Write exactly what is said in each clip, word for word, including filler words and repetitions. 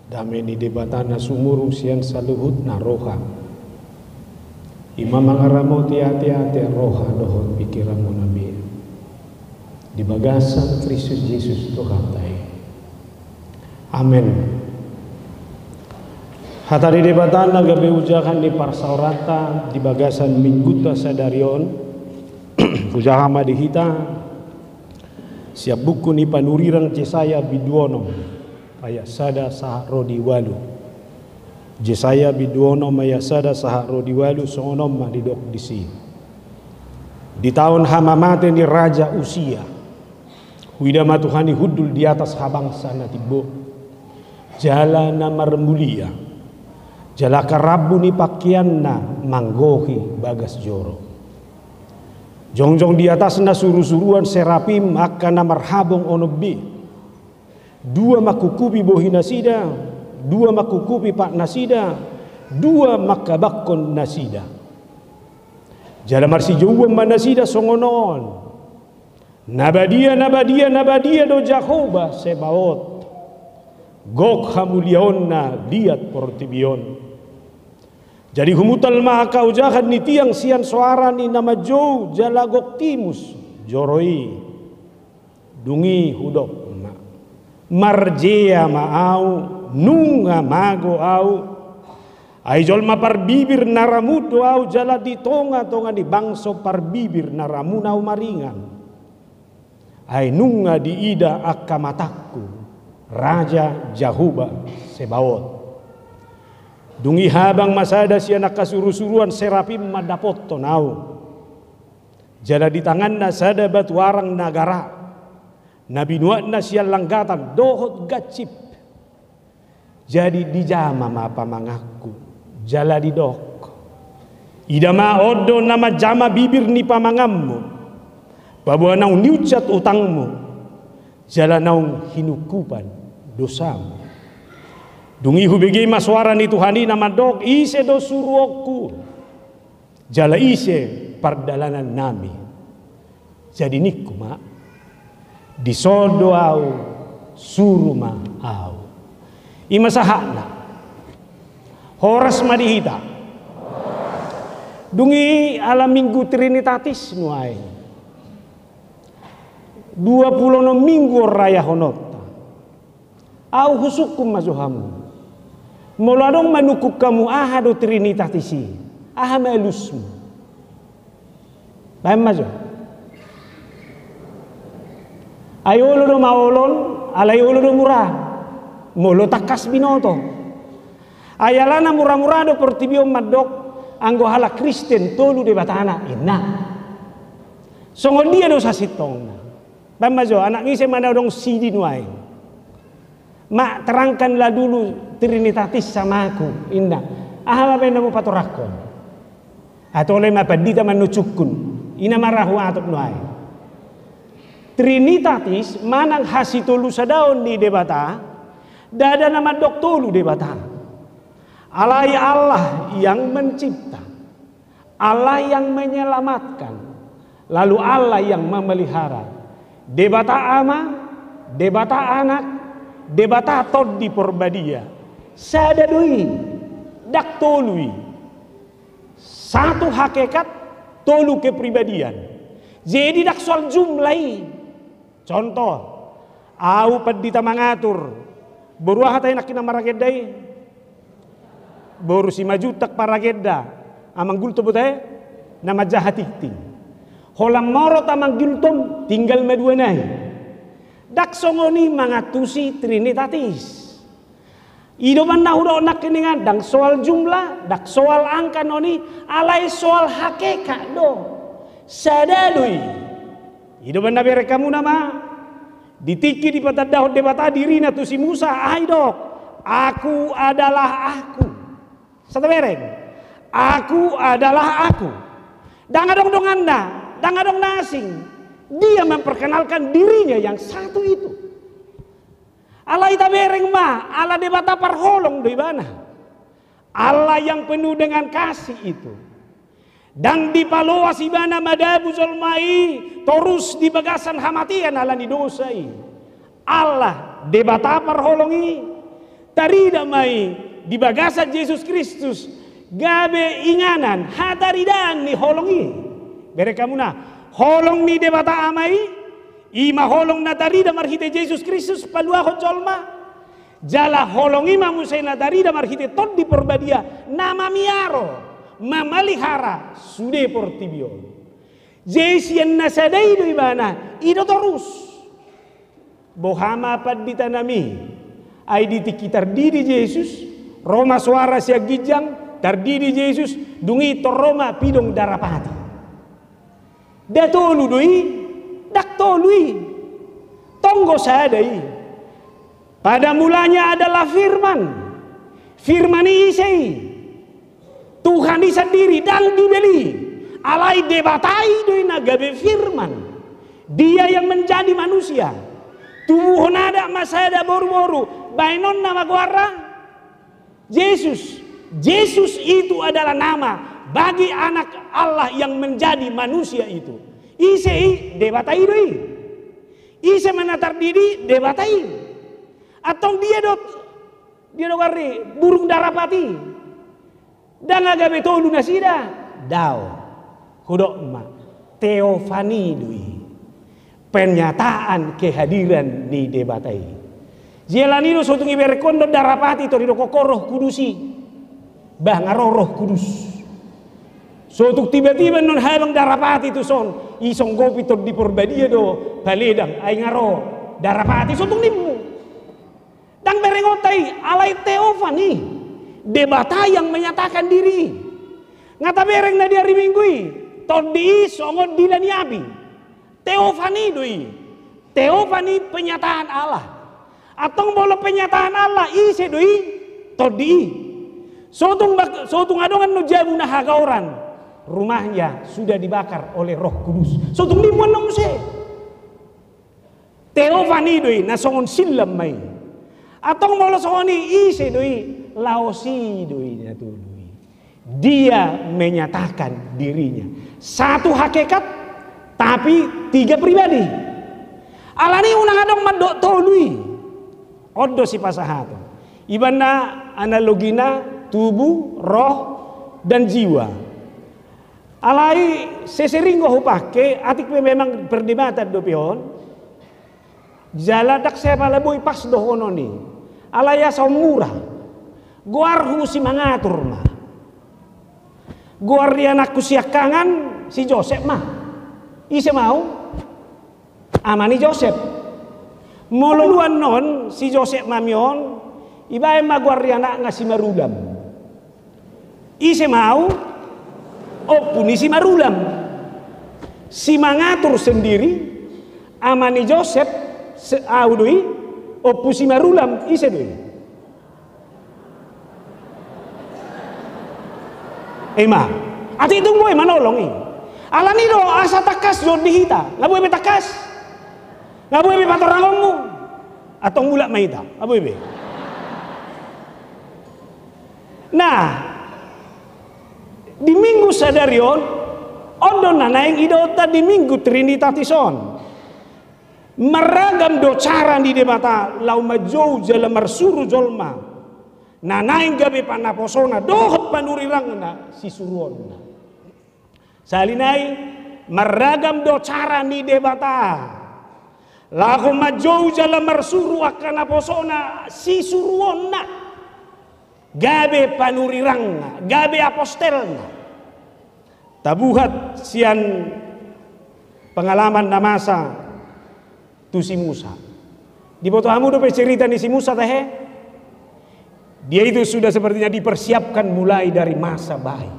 Dame ni Debata na sumurung sian saluhutna roha, i ma mangaramoti ateate, roha dohot pingkiranmuna be di bagasan Kristus Jesus Tuhanta i. Amen. Hata ni Debata na gabe ujahan ni parsaoranta di bagasan Minggunta sadari on, hujaha ma di hita sian buku ni panurirang Jesaya bindu onom, ayat sada sahat ro di ualu. Jesaya bindu onom ayat sada sahat ro di ualu, songon on ma didok disi. Di taon hamamate ni Raja Usia, huida ma Tuhan i hundul di atas habangsa na timbo jala na marmulia, jala angka rambu ni pangkeanna manggohi bagas joro. Jongjong di atasna surusuruan serapim angka na marhabong onom be. Dua mangkungkupi bohinasida, dua mangkungkupi patnasida, dua manghabanghon nasida. Jala marsijouan ma nasida songon on: Na badia, na badia, na badia do Jahowa Sebaot. Gok hamuliaonna liat portibi on. Jadi humuntal ma angka ojahan ni tiang sian soara ni na manjou, jala gok timus joro i. Dung i hudok ma: Marjea ma ahu, nunga mago ahu. Ai jolma parbibir na ramut do ahu, jala di tongatonga ni bangso parbibir na ramut ahu maringan. Ai nunga diida angka matangku Raja Jahowa Sebaot. Dung i habang ma sada sian angka surusuruan serapim mandapothon ahu. Jala di tanganna sada batu arang na gara, na binuatna sian langgatan dohot gansip. Jadi dijama ma pamanganku, jala didok: Ida ma, on do na manjama bibir ni pamanganmu. Paboa naung niunsat utangmu, jala naung hinungkupan dosamu. Dung i hubege ma soara ni Tuhan i na mandok: Ise do suruonku? Jala ise pardalanannami? Jadi ningku ma: Dison do ahu, suru ma ahu. I ma sahatna. Horas ma di hita. Dung i ala Minggu Trinitatis nuaeng. Dua pulu onom minggu on rayahononta. Ahu husungkun ma jo hamu. Molo adong manungkun hamu aha do Trinitatis i, aha ma alusmu? Baen ma jo. Ai olo do maolon, alai olo do mura. Molo tangkas binoto. Ai alana muramura do portibi on mandok, anggo halak Kristen tolu Debatana, inna. Songon dia do sasintongna? Baen ma jo, anak ni ise ma na adong sidi nuaeng? Mak, terangkanlah dulu Trinitatis sama aku, inna. Aha ma baen na hupatorangkon? Atole ma pandita manusungkun, i na mara huatop nuaeng. Trinitatis manang hasitolusadaon ni Debata, ndada na mandok tolu Debata. Alai Allah yang mencipta, Allah yang menyelamatkan, lalu Allah yang memelihara. Debata Ama, Debata Anak, Debata Tondi Porbadia. Sada do i, ndang tolu i. Satu hakikat, tolu kepribadian. Jadi ndang soal jumlah i. Contoh, ahu pandita mangatur, boru aha tahe nangkin na maragenda i? Boru Simanjuntak paragenda, Amang Gultom do tahe, na manjaha tingting. Holan morot Amang Gultom, tinggal ma dua nai. Ndang songon i mangantusi Trinitatis. I do umbahen na hudok nangkiningan, ndang soal jumlah, ndang soal angka on i, alai soal hakikat do. Sada do i. I do umbahen na bereng hamuna ma, di tingki dipatandahon Debata dirina tu si Musa, aha didok? Aku adalah Aku. Sai tabereng. Aku adalah Aku. Ndang adong donganna, ndang adong na asing. Dia memperkenalkan dirinya yang satu itu. Alai tabereng ma, ala Debata parholong do ibana. Allah yang penuh dengan kasih itu. Ndang dipaloas ibana madabu jolma i torus di bagasan hamatean ala ni dosa i. Allah, Debata parholong i, Tarida ma i di bagasan Jesus Kristus gabe inganan hataridaan ni holong i. Bereng hamu na, holong ni Debata Ama i, i ma holong na tarida marhite Jesus Kristus paluahon jolma. Jala holong i ma muse na tarida marhite Tondi Porbadia na mamiaro, mamalihara sude portibi on. Jadi sian na sada i do ibana, i do torus. Boha ma pandita nami? Ai di tingki tardidi Jesus, ro ma soara sian ginjang, tardidi Jesus, dung i torro ma pidong darapati. Nda tolu do i? Ndang tolu i. Tonggo sada i. Pada mulanya adalah Firman. Firman i ise i? Tuhan i sandiri, ndang dibeli. Alai Debata i do i na gabe Firman. Dia yang menjadi manusia. Tubuhon adat ma sada boruboru, baenonna ma goarna Jesus. Jesus itu adalah nama bagi Anak Allah yang menjadi manusia itu. Ise i? Debata i do i. Ise ma na tardidi? Debata i. Antong dia do, dia do goarna i, burung darapati. Ndang gabe tolu nasida? Daong. Hudok ma, teofani do i. Pernyataan kehadiran ni Debata i. Jala i do so tung iberenghon do darapati, tor didok ho Roh Kudus i. Bah, nga ro Roh Kudus. So tung tiba-tiba annon habang darapati tuson, isonggopi Tondi Porbadia do paledang, ai nga ro darapati, so tung nimmu. Ndang berengonta i, alai teofani, Debata yang menyatakan diri. Nga tabereng na di ari Minggu i, Tondi i songon dila ni api. Teofani do i. Teofani, penyataan Allah. Antong molo penyataan Allah, ise do i? Tondi i. So tung bak-, so tung adong annon jabu na hagaoran, rumahnya sudah dibakar oleh Roh Kudus. So tung nimmu annon muse. Teofani do i, na songon sillam ma i. Antong molo songon i, ise do i? Laos i do i na tolu i. Dia menyatakan dirinya. Satu hakikat, tapi tiga pribadi. Alani unang adong mandok tolu i. On do sipasahaton. Ibana analogina tubuh, roh, dan jiwa. Alai sesering do hupangke, atik pe memang perdebatan dope on. Jala ndang sai pala boi pas dohonon i. Alai asa on mura. Goarhu si mangatur ma. Goar ni anakku siangkangan si Josep ma. Ise ma au? Ama ni Josep. Molo annon si Josep ma i on, ibaen ma goar ni anakna si Marulam. Ise ma au? Ompu ni si Marulam. Si mangatur sendiri, ama ni Josep, se-, au do i, ompu si Marulam, ise do i? Ima. Atik tung boi manolong i. Alani do asa tangkas jo di hita. Nga boi be tangkas. Nga boi be patorangonmu. Antong mulak ma hita. Nga boi be. Nah, di Minggu sadari on, on do na naeng idaonta di Minggu Trinitatis on. Marragam do cara ni Debata laho manjou jala marsuru jolma, na naeng gabe panaposona dohot panurirangna sisuruonna. Sahali nai, marragam do cara ni Debata laho manjou jala marsuru angka naposona sisuruonna, gabe panurirangna, gabe apostelna. Tabuhat sian pengalaman na masa tu si Musa. Diboto hamu dope cerita ni si Musa tahe? Dia itu sudah sepertinya dipersiapkan mulai dari masa bayi.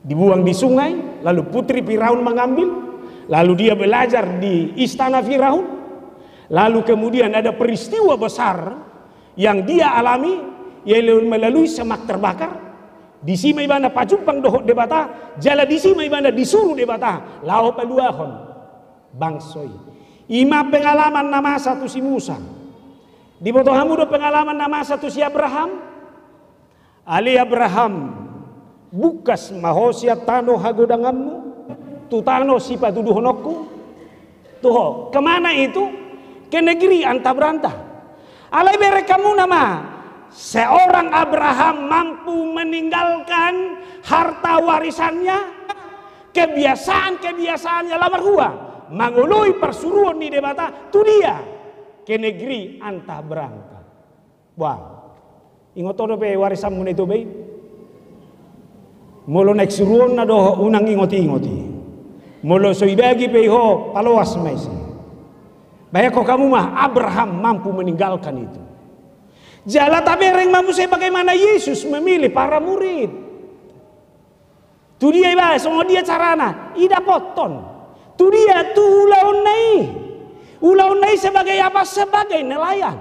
Dibuang di sungai, lalu putri Firaun mengambil, lalu dia belajar di istana Firaun, lalu kemudian ada peristiwa besar yang dia alami, yaitu melalui semak terbakar. Disi ma ibana pajumpang dohot Debata, jala disi ma ibana disuru Debata laho paluahon bangso i. Ima pengalaman na masa tu si Musa. Diboto hamu do pengalaman na masa tu si Abraham? Ale Abraham, bungkas ma ho sian tano hagodanganmu tu tano sipatuduhononku. Tu ho, kemana itu? Ke negeri antah berantah. Alai bereng hamu nama, Seorang Abraham mampu meninggalkan harta warisannya, kebiasaan-kebiasaannya, laho marhua mangoloi parsuruon ni Debata tu dia, ke negeri antah berantah. Bah, ingot ho dope warisanmuna i, Toba i? Molo naeng suruonna do ho, unang ingot-ingot i. Molo so ibagi pe i ho, paloas ma isi. Bayangkon hamu ma, Abraham mampu meninggalkan itu. Jala tabereng ma muse bagaimana Yesus memilih para murid. Tu dia iba, songon dia carana, idapothon. Tu dia, tu ulaonna i. Ulaonna i sebagai apa? Sebagai nelayan.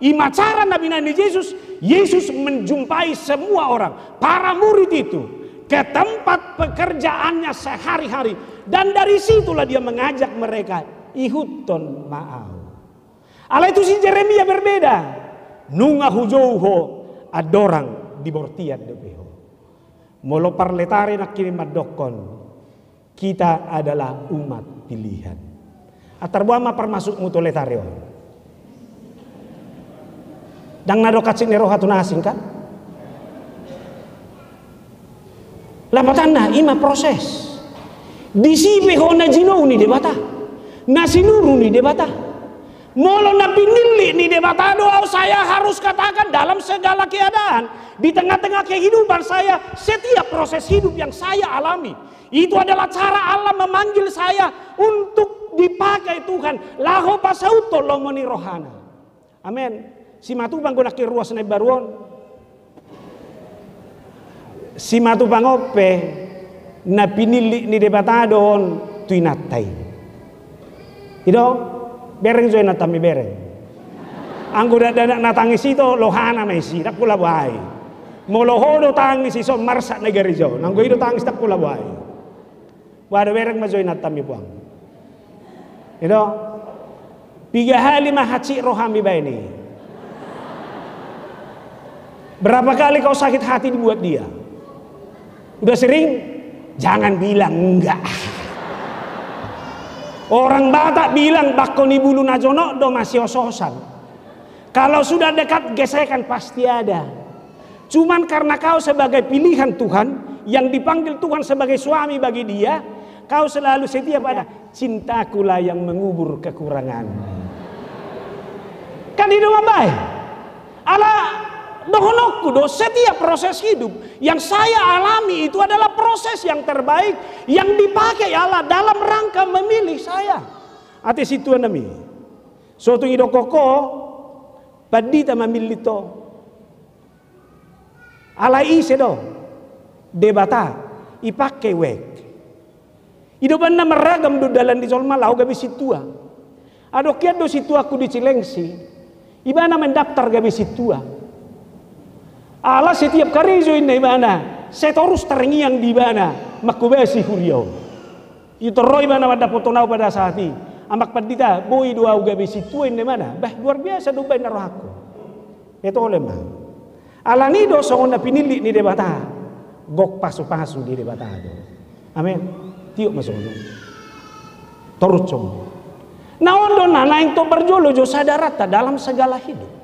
I ma cara na binahen ni Jesus. Yesus menjumpai semua orang, para murid itu, ke tempat pekerjaannya sehari-hari. Dan dari situlah dia mengajak mereka, ihuthon ma ahu. Alai tu si Jeremia berbeda. Nunga hujou ho, andorang di bortian dope ho. Molo parletare nangkin mandokkon, kita adalah umat pilihan. Antar boha ma parmasukmu tu letare on? Ndang na dok hansit ni roha tu na asing kan? Lapatanna, i ma proses. Disi pe ho na jinou ni Debata, na sinuru ni Debata. Molo na pinillit ni Debata do ahu, saya harus katakan, dalam segala keadaan, di tengah-tengah kehidupan saya, setiap proses hidup yang saya alami, itu adalah cara Allah memanggil saya untuk dipakai Tuhan, laho pasauthon lomo ni rohana. Amen. Simatupang do nangkin ruas na imbaru on. Simatupang on pe na pinillit ni Debata do on tu inanta i. I do, bereng jo inantam i, bereng. Anggo dakdanak na tangis i do, lohana ma isi, ndang pola boha i. Molo ho do tangis, ison marsak na i gareja on. Anggo i do tangis, ndang pola boha i. Boha do, bereng ma jo inantam i, puang. I do, piga hali ma hansit roham ibaen i? Berapa kali kau sakit hati dibuat dia? Udah sering? Jangan bilang enggak. Orang Batak bilang, bangko ni bulu na jonok do masios-siosan. Kalau sudah dekat gesekan pasti ada. Cuman karena kau sebagai pilihan Tuhan, yang dipanggil Tuhan sebagai suami bagi dia, kau selalu setia pada, cintakulah yang mengubur kekurangan. Kan i do mambaen. Ala dohononku do, setiap proses hidup yang saya alami itu adalah proses yang terbaik yang dipakai Allah dalam rangka memilih saya. Ate sintua nami, so tung idokkon ho pandita mamillit ho. Alai ise do? Debata. Ipake wek. I do umbahen na marragam do dalan ni jolma laho gabe sintua. Adong hian do sintuangku di Cilengsi, ibana mendaftar gabe sintua. Ala setiap karejo inna ibana, sai torus terngiang di ibana manghobasi huria on. Itor ro ibana mandapothon ahu pada saat i, "Amang pandita, boi do ahu gabe sintua," inna ibana. Bah, luar biasa do umbahen na rohangku. Ito ole ma. Alani do songon na pinillit ni Debata, gok pasupasu ni Debata do. Amen. Tiop ma songon on. Torus songon on. Na on do na naeng tong parjolo jo sadaranta dalam segala hidup.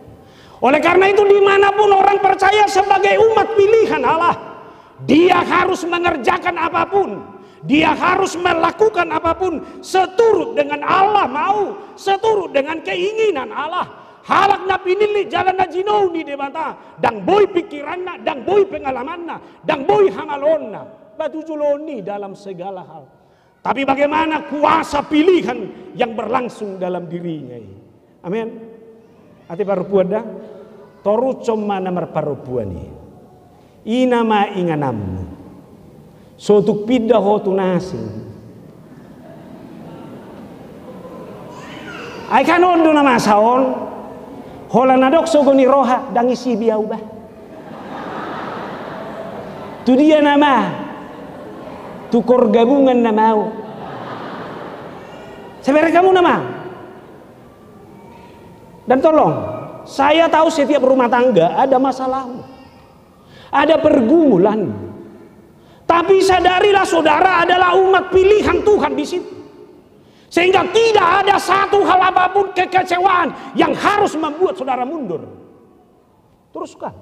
Oleh karena itu, dimanapun orang percaya sebagai umat pilihan Allah, dia harus mengerjakan apapun, dia harus melakukan apapun seturut dengan Allah mau, seturut dengan keinginan Allah. Halak na pinillit jala na jinou ni Debata, ndang boi pikiranna, ndang boi pengalamanna, ndang boi hamaloonna, batu joloni dalam segala hal. Tapi bagaimana kuasa pilihan yang berlangsung dalam dirinya ini? Amin. Ate parompuan da, torushon ma na marparompuan i. I nama ingananmu. So tung pinda ho tu na asing. Ai kan on do na masa on. Holan na dok sogo ni roha, ndang isi be ahu bah. Tu dia nama? Tu kor gabungan nama ahu. Sebereng hamu nama? Dan tolong, saya tahu setiap rumah tangga ada masalah, ada pergumulan. Tapi sadarilah saudara adalah umat pilihan Tuhan di situ. Sehingga tidak ada satu hal apapun kekecewaan yang harus membuat saudara mundur. Teruskan.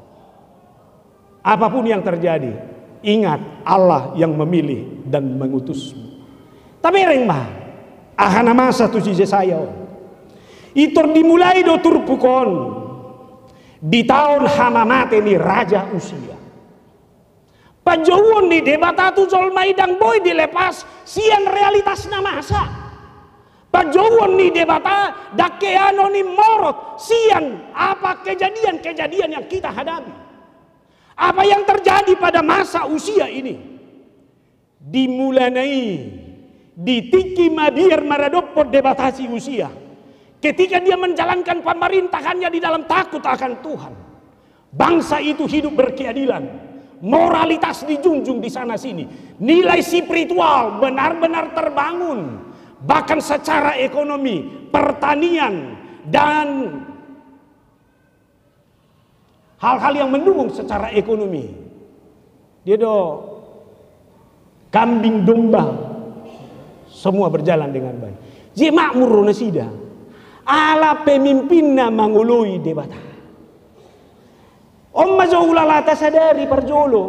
Apapun yang terjadi, ingat Allah yang memilih dan mengutusmu. Tabereng ma aha na masa tu si Jesaya on. Pintor dimulai do turpuk on di taon hamamate ni Raja Usia. Panjouon ni Debata tu jolma i ndang boi dilepas sian realitas na masa. Panjouon ni Debata ndang keano ni morot sian apa kejadian-kejadian yang kita hadapi. Apa yang terjadi pada masa Usia ini? Di mulana i, di tingki mabiar maradophon Debata si Usia, ketika dia menjalankan pemerintahannya di dalam takut akan Tuhan, bangsa itu hidup berkeadilan. Moralitas dijunjung di sana sini. Nilai spiritual benar-benar terbangun. Bahkan secara ekonomi, pertanian, dan hal-hal yang mendukung secara ekonomi. Dia do kambing domba, semua berjalan dengan baik. Jadi makmur do nasida. Ala pemimpinna mangoloi Debata. On ma jo hulalata sadari parjolo.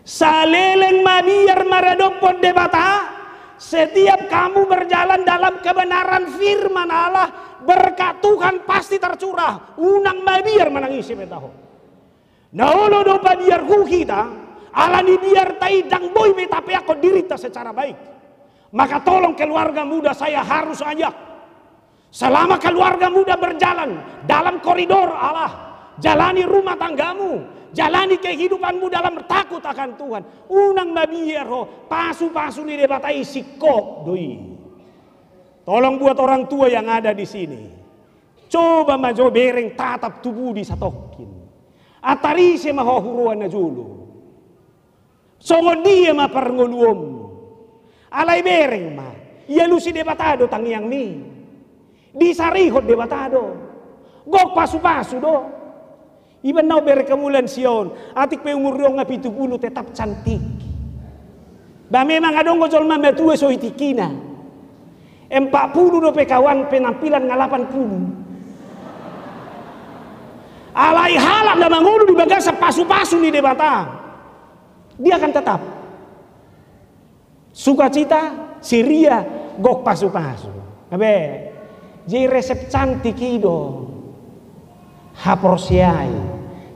Saleleng mabiar maradophon Debata, setiap kamu berjalan dalam kebenaran firman Allah, berkat Tuhan pasti tercurah. Unang mabiar manangisi beta ho. Na olo do pabiarhu hita, ala ni biarta i ndang boi be tapeakkon dirinta secara baik. Maka tolong keluarga muda saya harus ajak. Selama keluarga muda berjalan dalam koridor Allah, jalani rumah tanggamu, jalani kehidupanmu dalam takut akan Tuhan. Unang mabiar ho, pasu-pasu ni Debata i singkop do i. Tolong buat orang tua yang ada di sini. Coba ma jo bereng tatap tu budi satongkin. Antar ise ma ho huroha na jolo. Songon dia ma parngoluonmu. Alai bereng ma, dialusi Debata do tangiangmi. Disarihon Debata do. Gok pasu-pasu do. Iba na bereng hamu lan Sion, atik pe umur do nga pitu pulu tetap cantik. Ba memang adong do jolma matua so i tingkina. Empat puluh dope kawan, penampilan nga lapan puluh. Alai halak na mangolu di bagasan pasu-pasu ni Debata, dia akan tetap sukacita, siria, gok pasu-pasu. Abe, jadi resep cantik i do. Haporseai,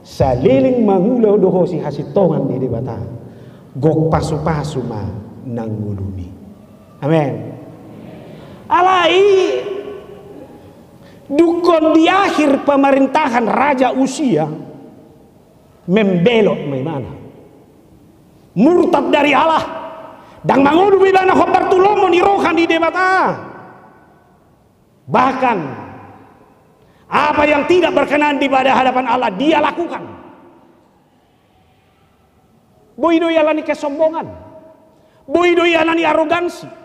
saleleng mangula do ho sihasintongan ni Debata, gok pasu-pasu ma na ngolumi. Amen. Alai, dungkon di akhir pemerintahan Raja Usia, membelot ma ibana. Murtad dari Allah. Ndang mangolu be ibana hombar tu lomo ni roha ni Debata. Bahkan, apa yang tidak berkenan di pada hadapan Allah, dia lakukan. Boi do ialani kesombongan. Boi do ialani arogansi.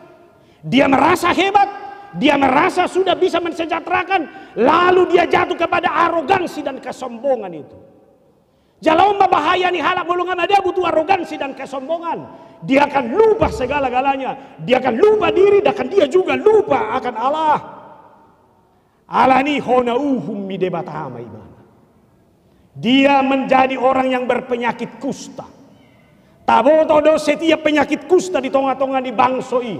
Dia merasa hebat, dia merasa sudah bisa mensejahterakan, lalu dia jatuh kepada arogansi dan kesombongan itu. Jala on ma bahaya ni halak molo nga madabu tu arogansi dan kesombongan. Dia akan lupa segala-galanya. Dia akan lupa diri, bahkan dia juga lupa akan Allah. Alani hona uhum ni Debata ma ibana. Dia menjadi orang yang berpenyakit kusta. Taboto do setiap penyakit kusta di tonga-tonga ni bangso i,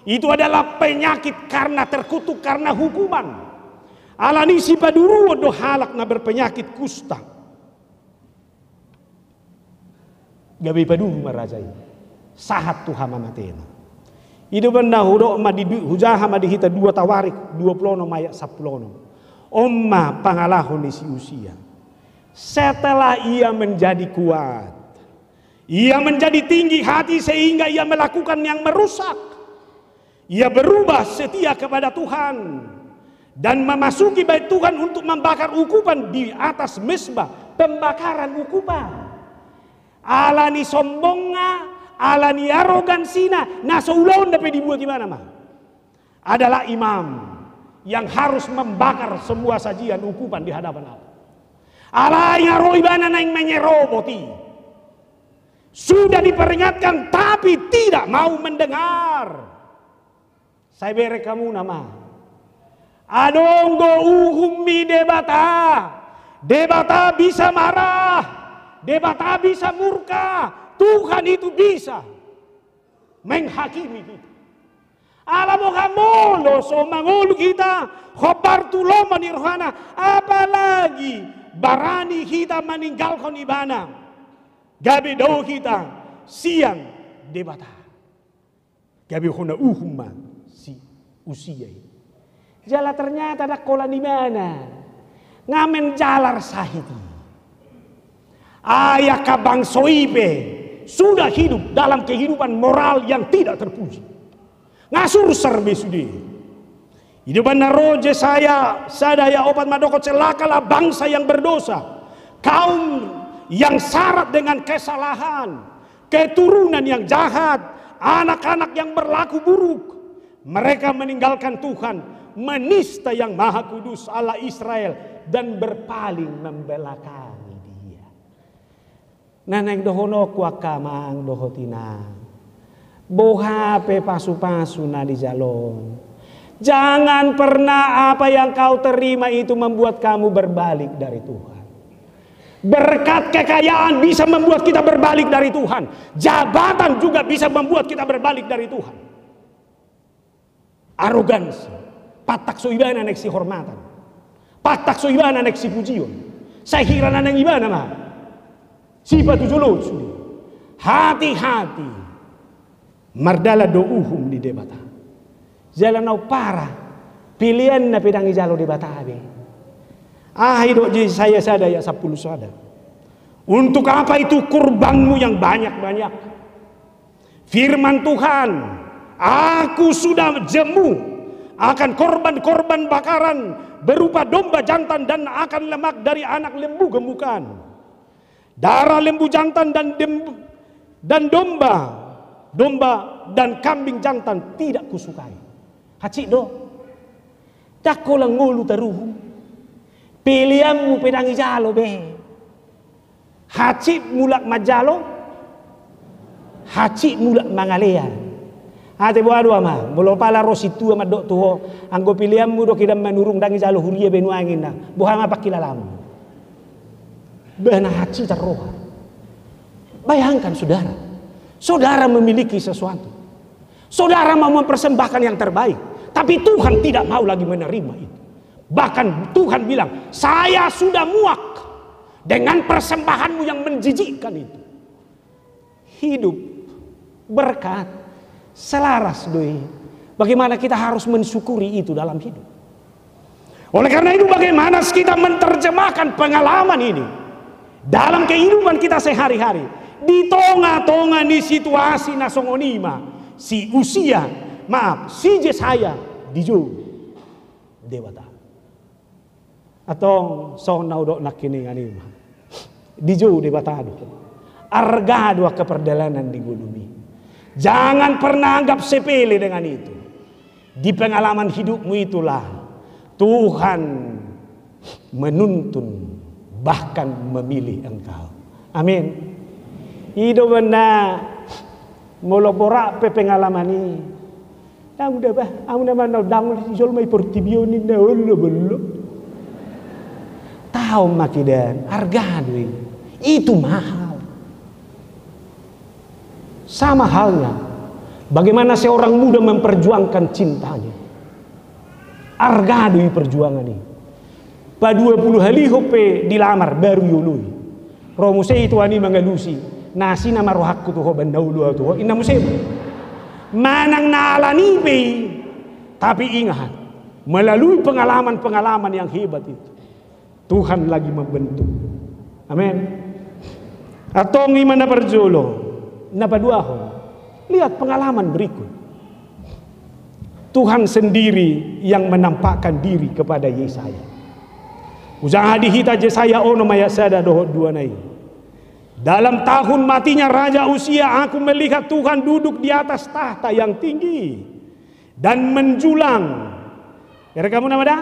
itu adalah penyakit karena terkutuk, karena hukuman. Alani sipaduruon do halak na berpenyakit kusta. Gabe ipaduru ma raja i, sahat tu hamamatena. I do umbahen na hudok ma di du-, hujaha ma di hita dua Tawarik dua pulu onom ayat sampulu onom. On ma pangalaho ni si Usia. Setelah ia menjadi kuat, ia menjadi tinggi hati sehingga ia melakukan yang merusak. Ia berubah setia kepada Tuhan dan memasuki bait Tuhan untuk membakar ukupan di atas mezbah pembakaran ukupan. Alani sombongna, alani arogansina, na so ulaonna pe dibuat ibana ma adalah imam yang harus membakar semua sajian ukupan di hadapan Allah. Alai nga ro ibana naeng menyerobot i. Sudah diperingatkan, tapi tidak mau mendengar. Sai bereng hamuna ma. Adong do uhum ni Debata Debata bisa marah, Debata bisa murka, Tuhan itu bisa menghakimi kita. Ala boha molo so mangolu hita hombar tu lomo ni rohana, apalagi barani hita maninggalhon ibana, gabe dao hita sian Debata. Gabe hona uhum ma si Usia i. Jala ternyata ndang holan ibana, nga menjalar sahit i. Ai angka bangso i pe sudah hidup dalam kehidupan moral yang tidak terpuji. Nga sursar be sude. I do umbahen na ro Jesaya sada ayat opat mandok, celakalah bangsa yang berdosa, kaum yang syarat dengan kesalahan, keturunan yang jahat, anak-anak yang berlaku buruk. Mereka meninggalkan Tuhan, menista Yang Maha Kudus Allah Israel, dan berpaling membelakangi Dia. Na naeng dohononku angka amang dohot inang, boha pe pasupasu na dijalo, jangan pernah apa yang kau terima itu membuat kamu berbalik dari Tuhan. Berkat kekayaan bisa membuat kita berbalik dari Tuhan. Jabatan juga bisa membuat kita berbalik dari Tuhan. Arogansi. Pantak so ibana naeng sihormatan. Pantak so ibana naeng sipujion. Sai hira na naeng ibana ma sipatujoloon sude. Hati-hati. Mardalan do uhum ni Debata. Jala na umpara, peleanna pe ndang ijalo Debata be. Aha i dok Jesaya sada ayat sampulu sada. Untuk apa itu kurbanmu yang banyak-banyak? Firman Tuhan, Aku sudah jemu akan korban-korban bakaran berupa domba jantan dan akan lemak dari anak lembu gemukan. Darah lembu jantan dan dem-, dan domba, domba dan kambing jantan tidak kusukai. Hansit do. Ndang holan ngolu taruhum. Peleanmu pe ndang ijalo be. Hansit mulak manjalo, hansit mulak mangalean. Ate boha do ama, molo pala ro sintua mandok tu ho, anggo peleanmu do hidang manurung ndang ijalo huria be nuaeng ninna, boha ma pangkilalamu? Bah na hansit roha. Bayangkan saudara, saudara memiliki sesuatu. Saudara mau mempersembahkan yang terbaik, tapi Tuhan tidak mau lagi menerima itu. Bahkan Tuhan bilang, "Saya sudah muak dengan persembahanmu yang menjijikkan itu." Hidup berkat, selaras do i. Bagaimana kita harus mensyukuri itu dalam hidup. Oleh karena itu, bagaimana kita menerjemahkan pengalaman ini dalam kehidupan kita sehari-hari? Di tonga-tonga ni situasi na songon i ma, si Usia, maaf, si Jesaya dijou Debata. Antong songon na hudok nangkiningan i ma. Dijou Debata do. Arga do angka pardalanan di ngolumi. Jangan pernah anggap sepele dengan itu. Di pengalaman hidupmu itulah Tuhan menuntun, bahkan memilih engkau. Amin. I do umbahen na molo borat pe pengalaman i. Amu da bah, amu nama na undang jolma i portibi on ninna, olo bollo. Taon ma kidan, arga do i. Itu mahal. Sama halnya, bagaimana seorang muda memperjuangkan cintanya. Arga do i perjuangan i. Paduapuluhalihon pe dilamar baru ioloi. Ro muse i tuan i mangalusi, na asi nama rohangku tu ho, umbahen na olo ahu tu ho, inna muse ma. Manang na alani pe i, tapi ingat, melalui pengalaman-pengalaman yang hebat itu, Tuhan lagi membentuk. Amin. Antong i ma na parjolo, na paduahon. Lihat pengalaman berikut. Tuhan sendiri yang menampakkan diri kepada Yesaya. Hujaha di hita Jesaya onom ayat sada dohot dua na i. Dalam tahun matinya Raja Usia, aku melihat Tuhan duduk di atas tahta yang tinggi dan menjulang. Ere kamu nama da?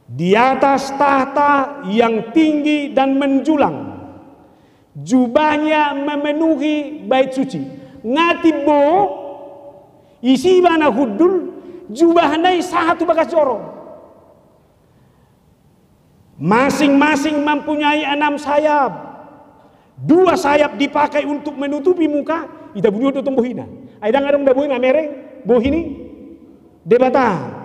Di atas tahta yang tinggi dan menjulang, jubahnya memenuhi bait suci. Nga timbo, isi ibana hundul, jubahna i sahat tu bagas joro. Masing-masing mempunyai enam sayap. Dua sayap dipakai untuk menutupi muka, itabuni do tong bohina. Ai ndang adong na boi mamereng bohi ni Debata.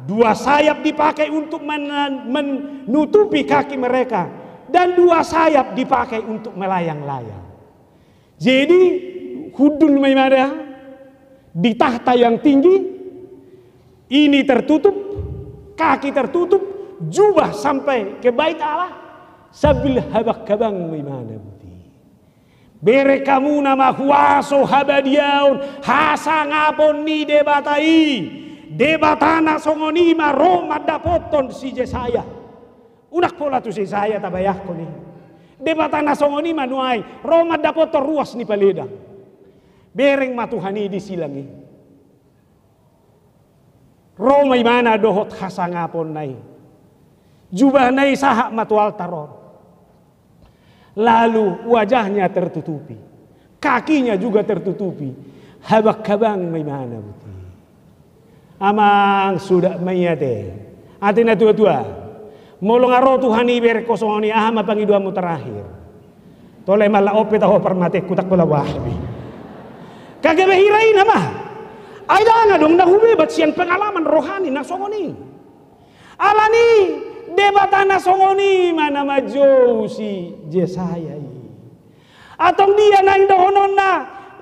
Dua sayap dipakai untuk men-, menutupi kaki mereka, dan dua sayap dipakai untuk melayang-layang. Jadi, hundul ma ibana di tahta yang tinggi, ini tertutup, kaki tertutup, jubah sampai ke Bait Allah, sambil habang-habang ma ibana boti. Bereng hamu na ma huaso, habadiaon, hasangapon ni Debata i. Debata na songon i ma ro mandapothon si Jesaya. Unang pola tu Jesaya tabayangkon i. Debata na songon i ma nuaeng ro mandapothon ruas ni paledang. Bereng ma Tuhan i di silang i. Ro ma ibana dohot hasangaponna i. Jubahna i sahat ma tu altar on. Lalu wajahnya tertutupi, kakinya juga tertutupi. Habang-habang ma ibana boti. Amang, suda ma i ate. Ate na tua-tua. Molo nga ro Tuhan i bereng ho songon i, aha ma pangidoanmu terakhir? Tole mala ope taho parmateku, tak pola wahbi. Kagak behira i nama. Ai ndang adong na hubebat sian pengalaman rohani na songon i. Alani Debata na songon i ma na manjou si Jesaya i. Antong dia naeng dohononna?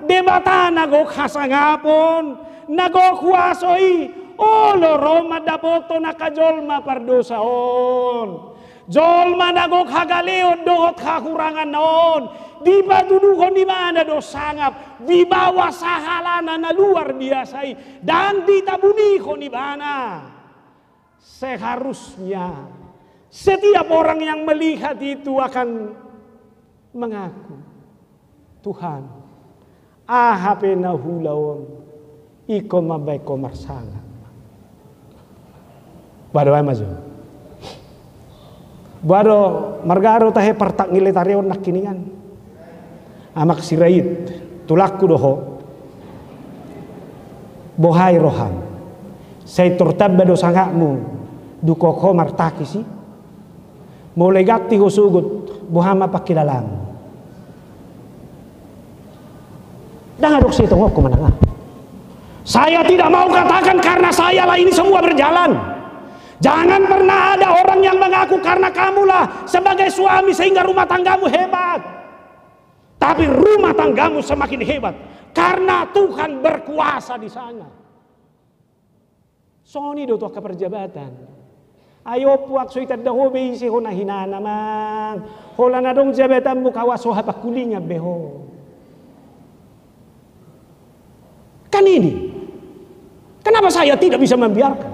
Debata na gok hasangapon, na gok huaso i, olo ro mandapothon angka jolma pardosa on. Jolma na gok hagaleon dohot hahurangan on, dipatuduhon ibana do sangap, dibawa sahalana na luar biasa i, dan ditabunihon ibana. Seharusnya setiap orang yang melihat itu akan mengaku, "Tuhan, aha pe na huula on, ingkon mambahen Ho marsangap." Boha do, ai ma jo. Boha do, marga do tahe partak ni letari on nangkiningan. Amak Sirait, tulangku do ho. Boha i roham? Sai tor tamba do sangapmu, dung ho martangis i? Molo ganti ho sogot, boha ma pangkilalam? Ndang adong sitongonku manang aha. Saya tidak mau katakan karena sayalah ini semua berjalan. Jangan pernah ada orang yang mengaku karena kamulah sebagai suami sehingga rumah tanggamu hebat. Tapi rumah tanggamu semakin hebat karena Tuhan berkuasa di sana. Songon i do tu angka parjabatan. Ai ompu, asa so itanda ho be ise ho na hinan, amang. Holan adong jabatanmu, kawas ho hapangkulingan be ho. Kan ini. Kenapa saya tidak bisa membiarkan?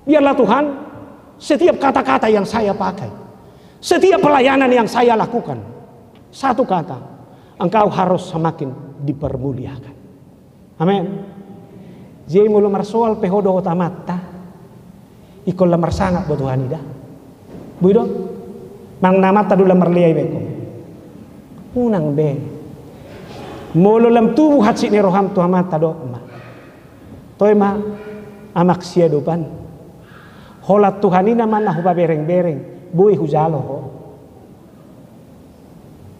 Biarlah Tuhan, setiap kata-kata yang saya pakai, setiap pelayanan yang saya lakukan, satu kata, engkau harus semakin dipermuliakan. Amen. Jadi molo marsoal pe ho dohot Amanta, ingkon lam marsangap do Tuhan i da. Boi do? Manang na Amanta do lam marlea i be ingkon? Unang be. Molo lam tubu hansit ni roham tu Amanta, dok ma, toe ma, amak siadopan. Holan Tuhan i nama na hupabereng-bereng, boi hujalo ho.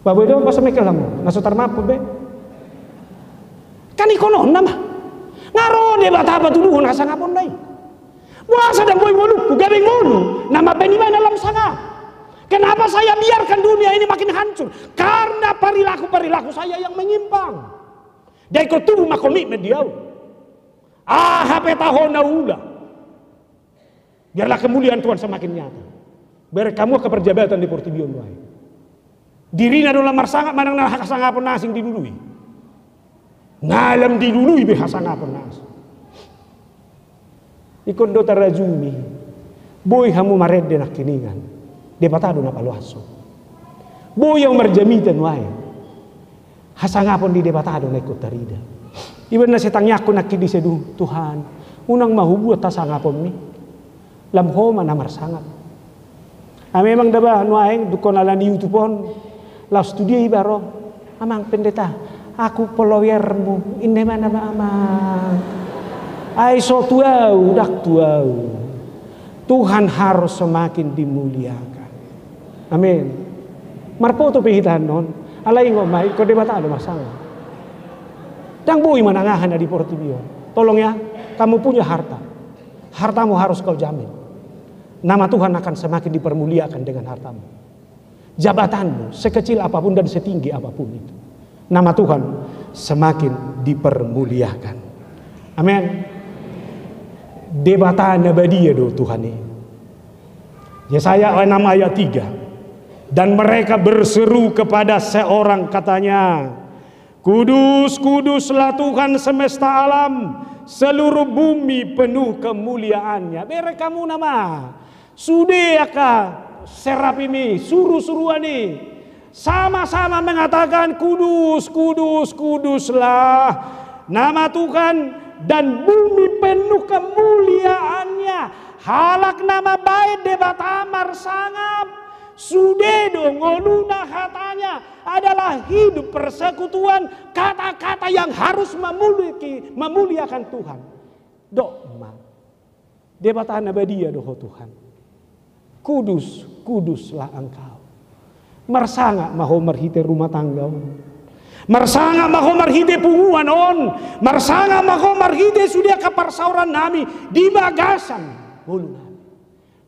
Ba boi do, ba so mengkel hamu, na so tarmampun be. Kan ingkon on nama. Nga ro Debata patuduhon hasangaponna i. Boasa ndang boi ngolungku, gabe ngolu na mambahen ibana lam sangap? Kenapa saya biarkan dunia ini makin hancur? Karena perilaku-perilaku saya yang menyimpang. Ndang ingkon tubu ma komitmen di ahu. Aha pe taho na huula, biarlah kemuliaan Tuhan semakin nyata. Bereng hamu angka parjabatan di portibi on nuaeng. Dirina do lam marsangap manang na hasangapon na asing dilului? Nga lam dilului be hasangapon na asing. Ingkon do tarajumi. Boi hamu marende nangkiningan. Debata do na paloashon. Boi ahu marjamita nuaeng. Hasangapon ni Debata do na ingkon tarida. Ibaen na sai tangiangku nangkin disi, dung, Tuhan, unang ma hubuat hasangaponmi. Lam Ho ma na marsangap. Ai memang da ba nuaeng, dung hona ala ni YouTube on, laos tu dia iba ro? Amang Pendeta, aku followermu, inna ibana ba, amang. Ai so tu ahu, ndang tu ahu. Tuhan harus semakin dimuliakan. Amin. Marfoto pe hita annon, alai ingot ma, ingkon Debata do marsangap. Ndang boi manang aha na di portibi on. Tolong ya, kamu punya harta. Hartamu harus kau jamin. Nama Tuhan akan semakin dipermuliakan dengan hartamu. Jabatanmu, sekecil apapun dan setinggi apapun itu, nama Tuhan semakin dipermuliakan. Amin. Debata na badia do Tuhan i. Yesaya enam ayat tiga. Dan mereka berseru kepada seorang, katanya, "Kudus, kuduslah Tuhan semesta alam, seluruh bumi penuh kemuliaan-Nya." Bereng hamu nama, sude angka serafim i, surusuruan i, sama-sama mengatakan, "Kudus, kudus, kuduslah nama Tuhan, dan bumi penuh kemuliaan-Nya." Halak na mambaen Debata marsangap. Sude do ngoluna, hatanya adalah hidup persekutuan, kata-kata yang harus memuliki-, memuliakan Tuhan. Dok ma, Debata na badia do Ho Tuhan. Kudus, kuduslah Engkau. Marsangap ma ho marhite rumah tangga on. Marsangap ma ho marhite punguan on. Marsangap ma ho marhite sude angka parsaoran nami di bagasan ngolu nami.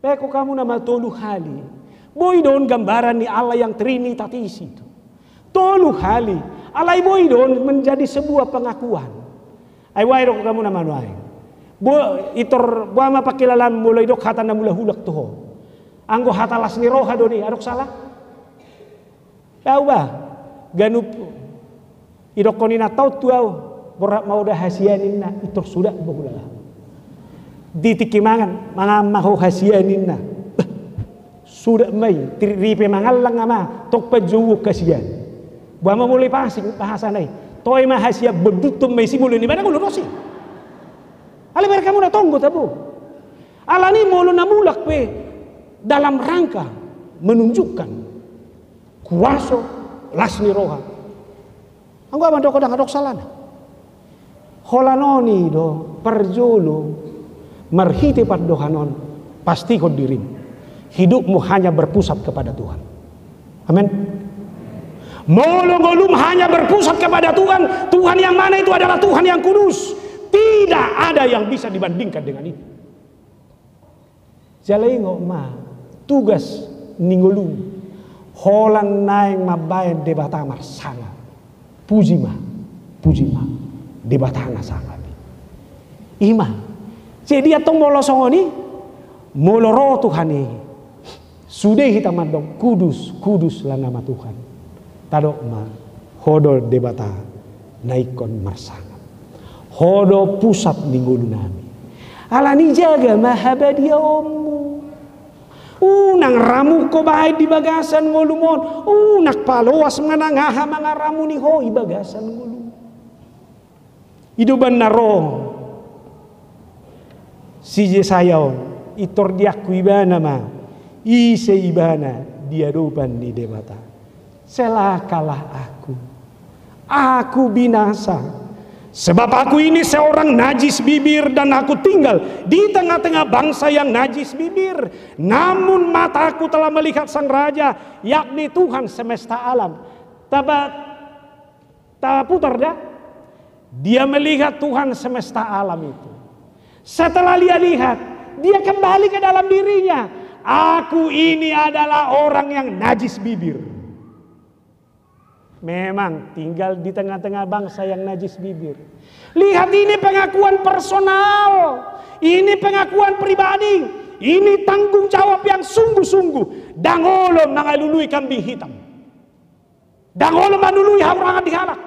Baen hamu nama tolu hali. Boi do on gambaran ni Allah yang trinitatis itu. Tolu hali. Alai boi do on menjadi sebuah pengakuan. Ai boha didok hamu nama nuaeng? Bo, itor boha ma pangkilalaanmu molo idok hata na mulak-ulak tu ho? Anggo hata las ni roha do i, adong sala? Tau ba, ganup idokkon inanta on tu au, borhat ma ho da hasian ninna, itor suda bo hulala. Di tingki mangan, mangan ma ho hasian ninna. Bah, suda ma i, ripe mangallang ama, tong panjouon hasian. Boha ma molo i pasing bahasana i. Toe ma hasian bonduthon ma i si molo ni mana molo dosi. Alai bereng hamu na tonggo tabo. Alani molo na mulak pe dalam rangka menunjukkan kuaso las ni roha. Anggo amang dok, ndang adong salana. Holan on i do parjolo marhite pandohan on, pastihon dirim. Hidupmu hanya berpusat kepada Tuhan. Amin. Molo ngolum hanya berpusat kepada Tuhan, Tuhan yang mana itu adalah Tuhan yang kudus. Tidak ada yang bisa dibandingkan dengan itu. Jala ingot ma, tugas ni ngolum holan naeng mambaen Debata marsangap. Puji ma, puji ma Debata na sangap i. I ma. Jadi antong molo songon i, molo ro Tuhan i, sude hita mandok, "Kudus, kuduslah nama Tuhan." Tadok ma, "Ho do Debata na ingkon marsangap. Ho do pusat ni ngolu nami." Alani i jaga ma habadiaonmu. Unang ramuk ho baen di bagasan ngolum on. Unang paloas manang aha mangaramuni ho i bagasan ngolum. I do umbahen na ro si Jesaya on, itor diaku ibana ma, ise ibana di adopan ni Debata. Celakalah aku. Aku binasa. Sebab aku ini seorang najis bibir dan aku tinggal di tengah-tengah bangsa yang najis bibir. Namun mataku telah melihat Sang Raja, yakni Tuhan semesta alam. Taba-, taputar dah. Dia melihat Tuhan semesta alam itu. Setelah dia lihat, dia kembali ke dalam dirinya. Aku ini adalah orang yang najis bibir. Memang tinggal di tengah-tengah bangsa yang najis bibir. Lihat, ini pengakuan personal. Ini pengakuan pribadi. Ini tanggung jawab yang sungguh-sungguh. Ndang olo mangalului kambing hitam. Ndang olo mangalului hahurangan di halak.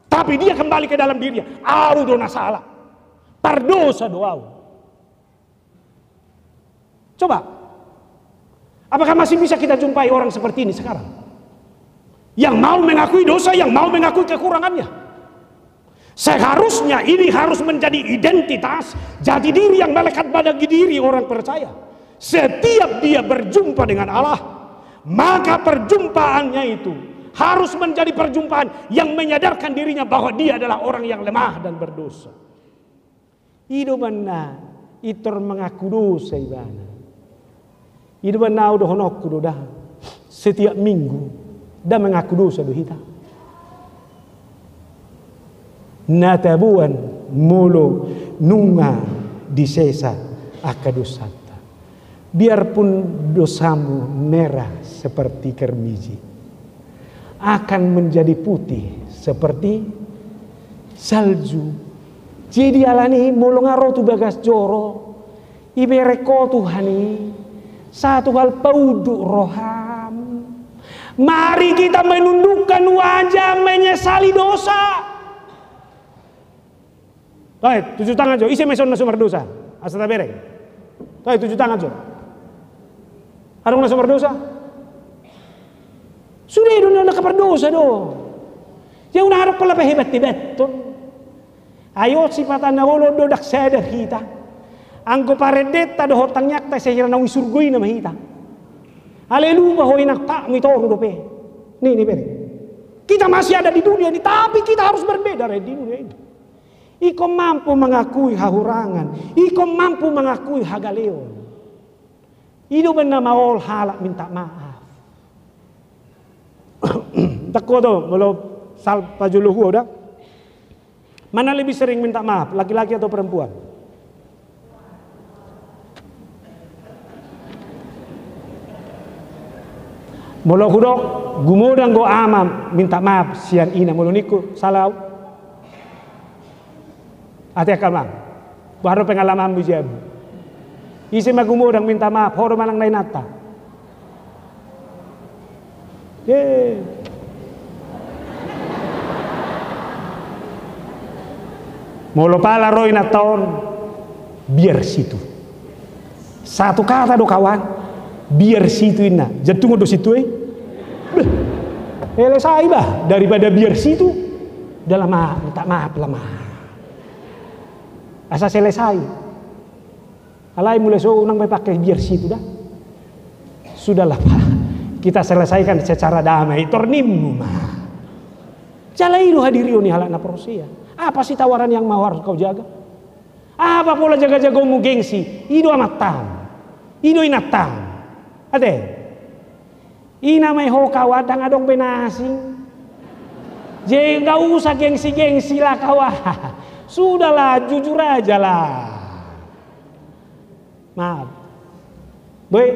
Tapi dia kembali ke dalam dirinya. Au do na sala. Pardosa do au. Coba, apakah masih bisa kita jumpai orang seperti ini sekarang? Yang mau mengakui dosa, yang mau mengakui kekurangannya. Seharusnya ini harus menjadi identitas, jati diri yang melekat pada diri orang percaya. Setiap dia berjumpa dengan Allah, maka perjumpaannya itu harus menjadi perjumpaan yang menyadarkan dirinya bahwa dia adalah orang yang lemah dan berdosa. I do umbahen na itor mangaku dosa ibana. I do umbahen na au dohononku do da. Setiap minggu, nda mangaku dosa do hita? Na taboan molo nunga disesa angka dosanta. Biarpun dosamu merah seperti kermiji, akan menjadi putih seperti salju. Jadi alani molo nga ro tu bagas joro, iberek ho Tuhan i satu hal paunduk roham. Mari kita menundukkan wajah menyesali dosa. Toe, tunjuk tangan jo, ise ma ison na so mardosa? Asa tabereng. Toe, tunjuk tangan jo. Adong na so mardosa? Sude do na, na pardosa do. Ia unang adong pola pahebat-hebaton. Ai on sipata na olo do ndang sadar hita. Anggo parendenta dohot tangiangta sai hira naung i surgo i nama hita. Alai lupa ho inang, tak mitoru dope. Ni, ni bere. Kita masih ada di dunia ini, tapi kita harus berbeda dari di dunia ini. Ingkon mampu mengakui hahurangan, ingkon mampu mengakui hagaleon. I do umbahen na maol halak minta maaf. Ndang ho do, molo sal pajolo ho da. Mana lebih sering minta maaf, laki-laki atau perempuan? Molo hudok, gumodang do ama minta maaf sian ina, molo ningku, sala au? Ate angka amang, boha do pengalamanmu di jabu? Ise ma gumodang minta maaf, ho do manang na inanta? Ye. Molo pala ro inanta on, biar situ. Satu kata do kawan, biar situ inna. Jantungon do situ i. Beh, selesai bah, daripada biar situ. Udah lama, minta maaf lama. Asa selesai. Alai mula so unang be pake biar situ da. Sudahlah, Pak. Kita selesaikan secara damai. Tor nimmu ma. Jala i do hadirion ni halak na porsea. Apa sih tawaran yang mau harus kau jaga? Apa pola jaga-jagaonmu gengsi? I do amantam. I do inantam. Ate? Ina ma i ho kawan, ndang adong be na asing. Jadi nggak usah gengsi-gengsi lah kawan. Sudahlah, jujur aja lah. Maaf. Boi.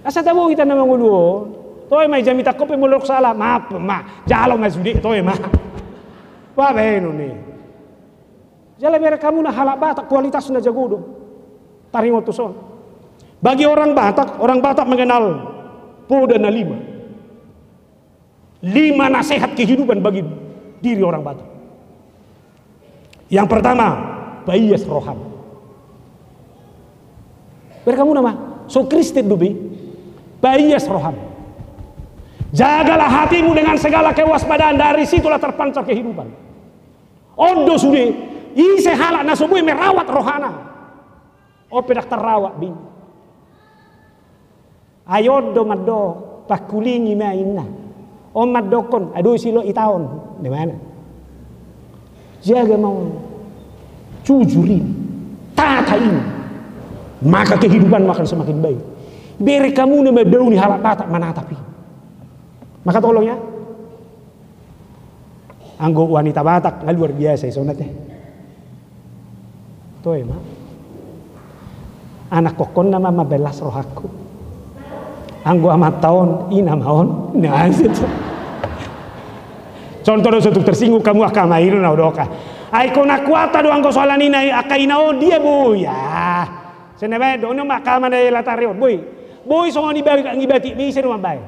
Asa tabo hita na mangolu on. Toe ma i, jamita ho pe molo sala. Maaf ma. Jalo ma sude, toe ma. Wah, baenon i. Jala bereng hamu na halak Batak kualitasna jago do. Taringot tu son. Bagi orang Batak, orang Batak mengenal poda na lima. Lima nasihat kehidupan bagi diri orang Batak. Yang pertama, paias roham. Bereng hamu nama, so Kristen do be, paias roham. Jagalah hatimu dengan segala kewaspadaan, dari situlah terpancar kehidupan. On do sude, ise halak na so boi merawat rohana. On pe ndang tarrawat be. Ai on do mandok, pangkulingi ma inna. On mandokkon, adong silok ita on. Di mana? Jaga ma on. Jujur ini. Tata ini. Maka kehidupanmu akan semakin baik. Bereng hamu nama bau ni halak Batak manatap i. Maka tolong ya. Anggo wanita Batak nga luar biasa i songon ate. Toe ma. Anak kokkon nama mambalas rohangku. Anggo amanta on, ina ma on. Nah, situ. Contoh do so tung tersinggung hamu angka ama i do na hudok. Ai kona kuata do anggo soalan ina i, angka ina on dia boi. Ah. Sai na baen do, on ma angka ama na i latari on. Boi. Boi songon i bagi, anggi batik be ise do mambaen.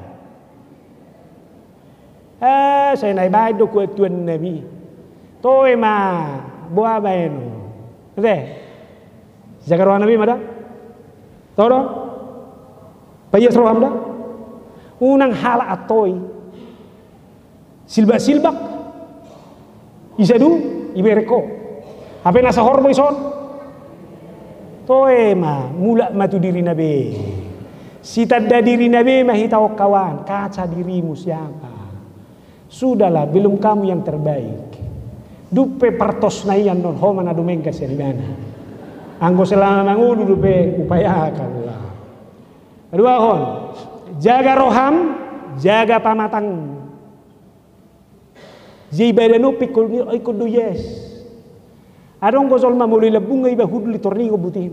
Eh, sai na i baen do kuat Tuhan nabi. Toe ma, boha baen. Ate. Jaga roha nabi ma da. Tau do? Paias roham da. Unang halak antoi. Silbak-silbak. Ise do, ibereng ho. Hape na sahor boi son. Toe ma, mulak ma tu dirina be. Sitanda dirina be ma hita on kawan, kaca dirimu siapa. Sudahlah, belum kamu yang terbaik. Dung pe partosna i annon ho ma na dumenggan sian ibana. Anggo selama mangolu dope upayakanlah. Paduahon. Jaga roham, jaga pamatangmu. Jadi badan on pe ingkon, ingkon do ias. Adong do jolma molo i lambung nga iba hundul i tor ningot buti.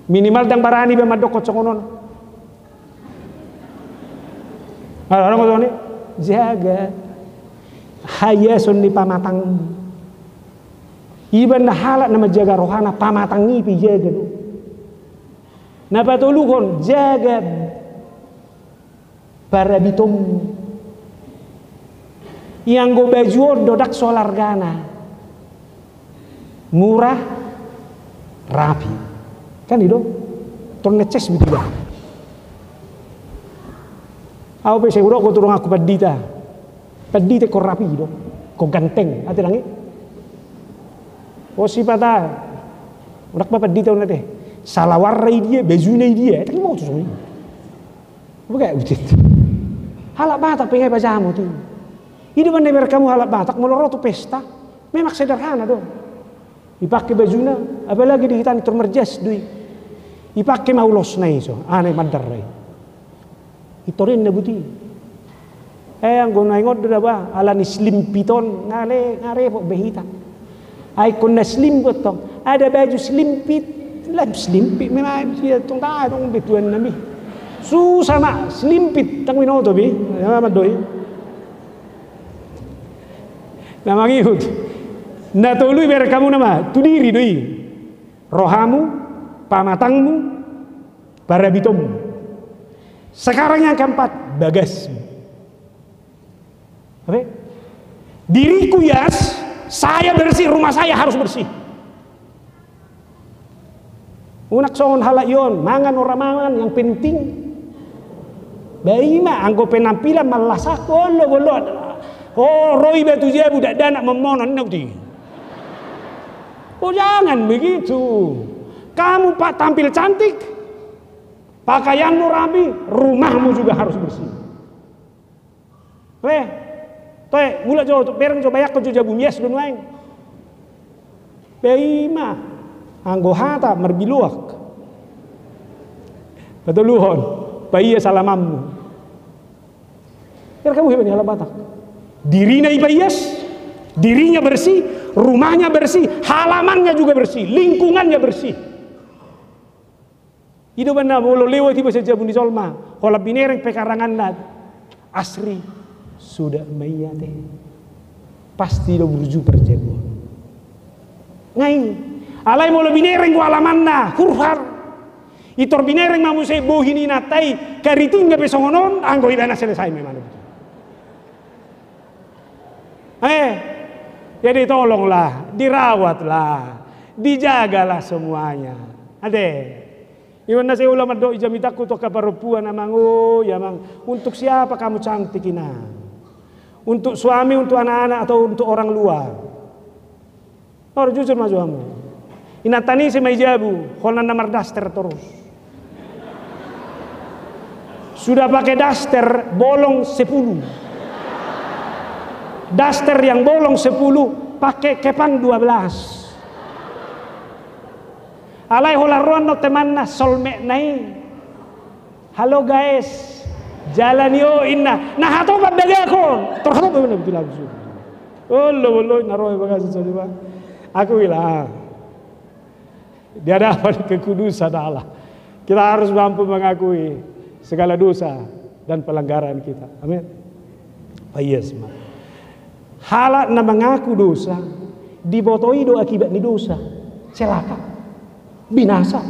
Minimal ndang barani iba mandokkon songon on. Adong do songon i, jaga haiason ni pamatangmu. Iba na halak na manjaga rohana, pamatang i pe ijaga do. Na patoluhon, jaga parabitonmu. Ianggo baju on do ndang soal argana. Murah, rapi. Kan i do? Tor neces buti iba. Au pe sai hudok tu donganku pandita. Pandita ingkon rapi do. Ingkon ganteng. Ate dang i? O sipata. Unang ba pandita on ate. Salawarna i dia, bajuna i dia. Ate dang i mau tu songon i. Bukan ucit. Halak Batak pe nga i pajamut i. I do umbahen na iberek hamu halak Batak molo ro tu pesta. Memang sederhana do. Ipake bajuna, apalagi di hita ni tor marjas do i. Ipake ma ulosna i so, aha na i mandarra i. I tor inna buti. Eh, anggo na ingot do da ba, ala ni slimpit on, nga le, nga repot be hita. Ai ingkon na slim do tong. Ada baju slimpit, lam slimpit memang dia tong da tong be tuan nami. Susah ma slimpit, ndang binoto be. Ya, ma do i. Na mangihut. Na tolu iberek hamu nama, tu diri do i. Rohamu, pamatangmu, parabitonmu. Sekarang yang keempat, bagasmu. Apa? Diriku ias, saya bersih, rumah saya harus bersih. Unang songon halak i on, mangan ora mangan, yang penting. Ba i ma, anggo penampilan malas aku, olo, olo. O, ro iba tu jabu, dakdanak momonon, ninna buti. Oh, jangan begitu. Kamu, Pak, tampil cantik, pakaianmu rapi, rumahmu juga harus bersih. Re, toe, mulak jo, bereng jo, bayangkon jo jabu, mias do nuaeng. Ba i ma, anggo hata marbiloak. Patoluhon, paias alamanmu. Iberek hamu iba ni halak Batak. Dirina ipaias, dirinya bersih, rumahnya bersih, halamannya juga bersih, lingkungannya bersih. I do umbahen na molo lewat iba sian jabu ni jolma, holan binereng pe karanganna, Asri, sudah ma i ate. Pasti do burju parjabu on. Nga i. Alai molo binereng do alamanna, hurhar. I tor binereng ma muse bohi ni inanta i, karitingna pe songon on, anggo ibana selesai memang. Eh, jadi tolonglah, dirawatlah, dijagalah semuanya. Ate. Iba na sai ula mandok i jamitangku tu angka parompuan, amang, oi amang, untuk siapa kamu cantik, inang? Untuk suami, untuk anak-anak, atau untuk orang luar? Tor jujur ma jo hamu. Inanta ni ise ma i jabu, holan na mardaster torus. Sudah pakai daster bolong sepuluh. Daster yang bolong sepuluh, pakai kepang dua belas. Alai holan ro annon temanna, solmekna i. Halo guys, jala ni o inna. Na hatop bagakon. Tor hatop bagakon na betul langsung. Olo, olo, na ro bagakon saja, Pak. Aku bilang, di hadapan kekudusan Allah, kita harus mampu mengakui segala dosa dan pelanggaran kita. Amin. Paias ma. Halak na mangaku dosa, diboto i do akibat ni dosa. Celaka. Binasa.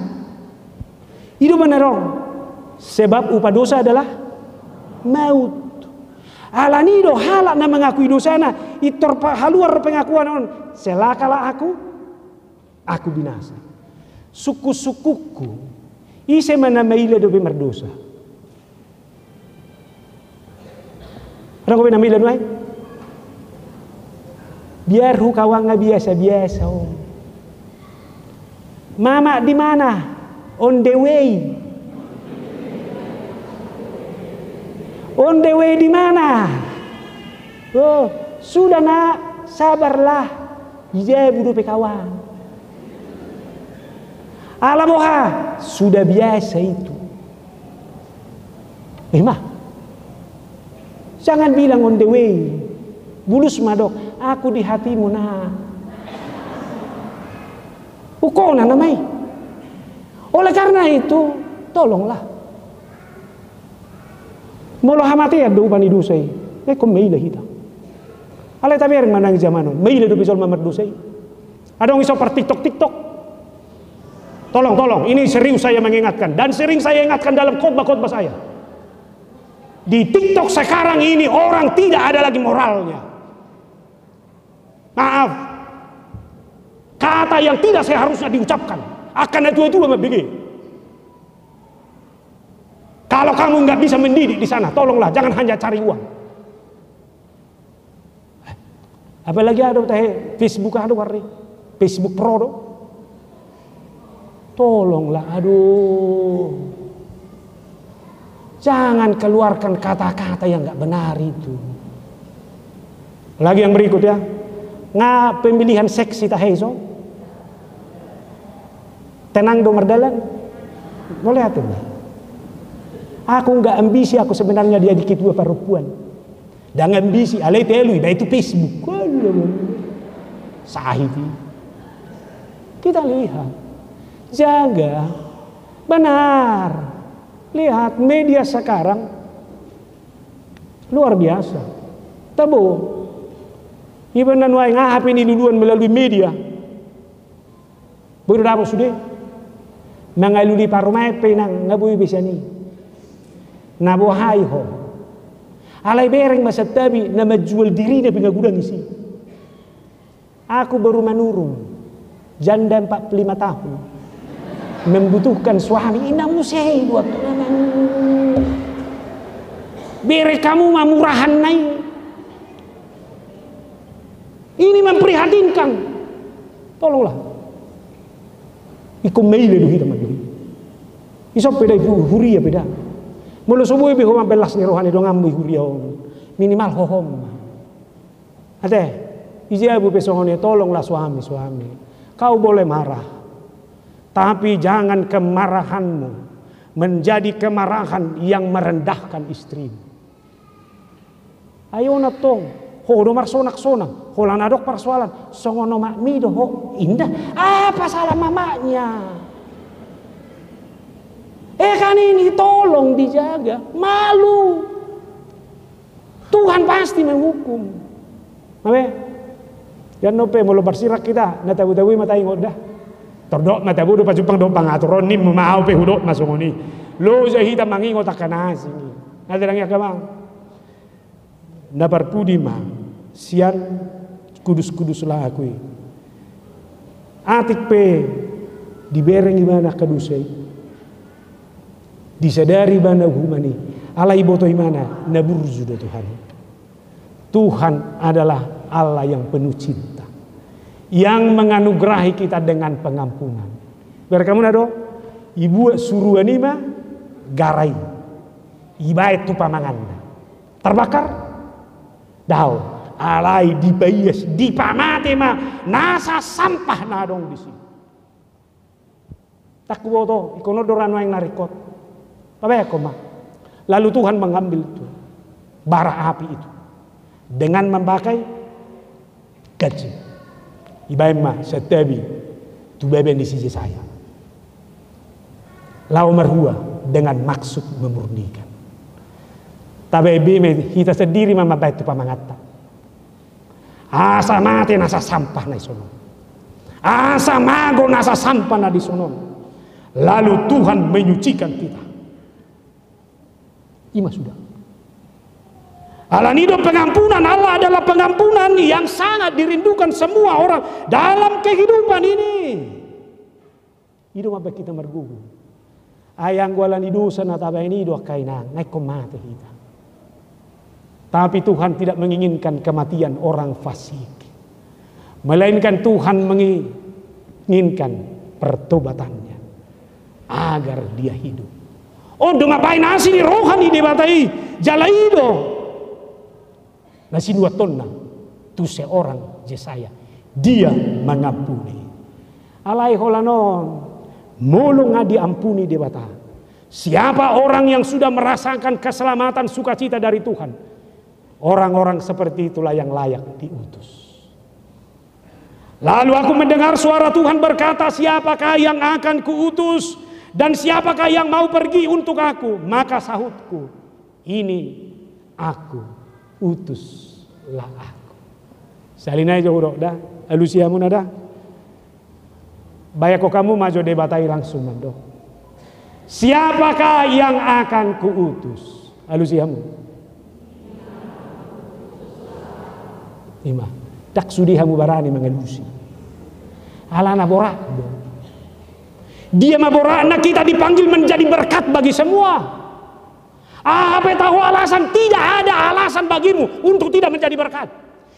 I do umbahen na adong. Sebab upah dosa adalah maut. Alani i do halak na mangakui dosana, i tor pa-, haluar pengakuan on. Celakalah aku, aku binasa. Sungkun-sungkunku, ise ma na maila dope mardosa? Adong dope na maila nuaeng? Biar hukawang nga biasa-biasa on. Mama di mana? On the way. On the way di mana? Oh, sudah nak, sabarlah. Di jabu dope hukawang. Ala boha, sudah biasa itu. Ima. Jangan bilang on the way. Bulus ma dok, aku di hatimu na. Uko na namai. Oleh karena itu, tolonglah. Molo hamatean do upa ni dosa i, ingkon maila hita. Alai tabereng ma nang di jaman on, maila dope jolma mardosa i. Adong i so par TikTok, TikTok. Tolong, tolong, ini serius saya mengingatkan. Dan sering saya ingatkan dalam khotbah-khotbah saya. Di TikTok sekarang ini orang tidak ada lagi moralnya. Maaf. Kata yang tidak seharusnya diucapkan. Angka na tua-tua mambege. Kalau kamu nggak bisa mendidik di sana, tolonglah, jangan hanya cari uang. Apalagi adong tahe Facebook, adong warni Facebook Pro do. Tolonglah, aduh. Jangan keluarkan kata-kata yang nggak benar itu. Lagi yang berikut ya. Nga pemilihan seksi tahe so. Tenang do mardalan. Boleh ate. Aku nggak ambisi, aku sebenarnya jadi ketua parompuan. Ndang ambisi, alai telu, iba itu Facebook. Sahit i. Kita lihat. Jaga. Benar. Lihat media sekarang. Luar biasa. Tabo. Iba na nuaeng aha pe niluluan melalui media. Boi do dapot sude. Mangalului parumaen pe inang, nga boi be sian i. Na boha i ho. Alai bereng ma santabi na manjual dirina pe nga godang isi. Aku baru manurung. Janda empat puluh lima tahun. Membutuhkan suami, inang muse i dua. Bere hamu ma murahan na i. Ini memprihatinkan. Tolonglah. Ingkon maila do hita mandok i. Ison pe da i hu-, huria pe da. Molo so boi be ho mambahen las ni roha ni donganmu i huria on. Minimal hohom ma. Ate, i jabu pe songon i, tolonglah suami-suami. Kau boleh marah. Tapi jangan kemarahanmu menjadi kemarahan yang merendahkan istrimu. Ai on antong, ho do marsonak-sonak, holan adong parsoalan, songon omakmi do ho, inda, apa salah mamaknya? Eh, kan ini tolong dijaga, malu. Tuhan pasti menghukum. Abe? Jan on pe molo marsirak hita, na tabo-tabo i ma taingot da. Tordok ma tabo do pajumpang dohot pangatur on, nimmu ma, au pe hudok ma songon i. Loja hita mangingot angka na asing i. Ate, dang i angka amang. Na parpudi ma sian kudus-kudus laho i. Atik pe dibereng ibana angka dosa i. Disadari ibana uhuman i. Alai iboto ibana na burju do Tuhan i. Tuhan adalah Allah yang penuh cinta, yang menganugerahi kita dengan pengampunan. Bereng hamu na do, ibuat suruan i ma gara i, ibaen tu pamanganna. Tarbakar? Daong, alai dipaias, dipamate ma nasa sampah na adong disi. Ndang huboto, ingkon on do ra nuaeng na ringkot. Pabaen hamu ma. Lalu Tuhan mengambil tu bara api itu dengan memakai ganci. Ibaen ma santabi tu bebe ni si Jesaya. Laho marhua dengan maksud memurnikan. Tabaen be ma hita sandiri ma mambaen tu pamanganta. Asa mate nasa sampah na dison on. Asa mago nasa sampah na dison on. Lalu Tuhan menyucikan kita. I ma suda. Alani do pengampunan Allah adalah pengampunan yang sangat dirindukan semua orang dalam kehidupan ini. I do mambaen hita margogo. Ai anggo alani dosa na tabaen i do angka inang, nga ingkon mate hita. Tapi Tuhan tidak menginginkan kematian orang fasik. Melainkan Tuhan menginginkan pertobatannya agar dia hidup. On do mambaen asi ni roha ni Debata i, jala i do na sinuantonna tu seorang Jesaya, Dia mengampuni. Alai holan on, molo nga diampuni Debata, Siapa orang yang sudah merasakan keselamatan sukacita dari Tuhan? Orang-orang seperti itulah yang layak diutus. Lalu aku mendengar suara Tuhan berkata, "Siapakah yang akan kuutus, dan siapakah yang mau pergi untuk aku?" Maka sahutku, "Ini aku, utuslah aku." Sahali nai jo hudok da, alusi hamu na da. Bayak ho hamu ma jo Debata i langsung mandok, "Siapakah yang akan kuutus?" Alusi hamu. Ima, ndang sude hamu barani mangalusi. Alana borat do. Dia ma boratna kita dipanggil menjadi berkat bagi semua. Aha pe tahu alasan, tidak ada alasan bagimu untuk tidak menjadi berkat.